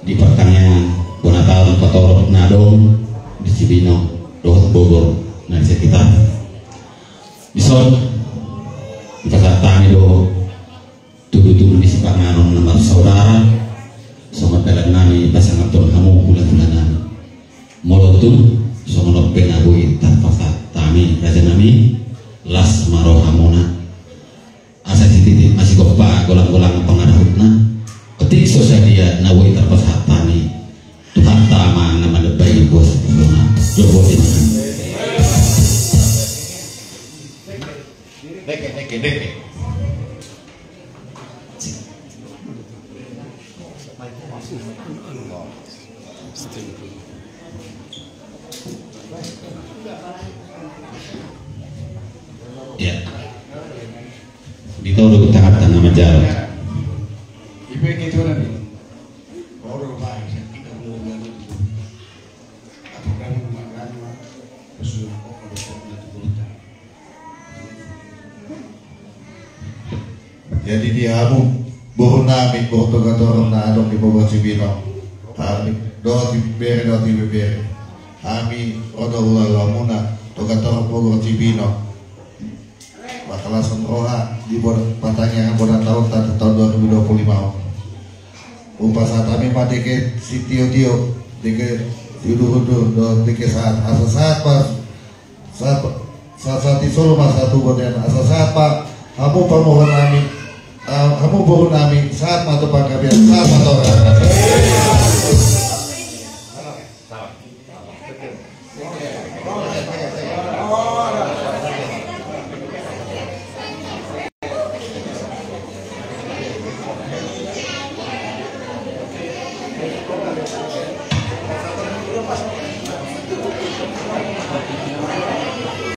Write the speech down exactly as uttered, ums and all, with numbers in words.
Di partangiangan bona taon patorop na adong di Cibinong dohot Bogor na di sekitar. Dison dipasahat hami do tudutudu ni sipanganon na marsaudara, songon dalan nami pasangaphon hamu hulahula nami. Molo tung songon on pe na boi tarpasahat hami raja nami, las ma rohamuna. Asa sititi ma sigompa golanggolang pangarahutna. Otik so sadia na boi tarpasahat hami, Tuhanta ma na mandambai boasa pulona. Jogo di mana? Deke, deke, deke. Ya. Di tolu tangatan na manjalo. Ipe ketua nami. Oro bai, kita mau lalu. Apa kamu makan? Jadi di hamu boru nami, boru Togatorop na adong di Bogor Cibinong, hami dohot ibebere, dohot ibebere, hami ro do hulahula muna Togatorop Bogor Cibinong, mangalashon roha di bona, partangiangan bona taon ta taon dua ribu dua puluh lima on. Hupasahat hami ma dengke sitiotio, dengke siudurudur dohot dengke sahat, asa sahat ma, sahat, sahat, sahat ni solu ma sahat tu bontean, asa sahat ma hamu pamoruon nami, ah, hamu boru nami, sahat ma tu panggabean, sahat ma tu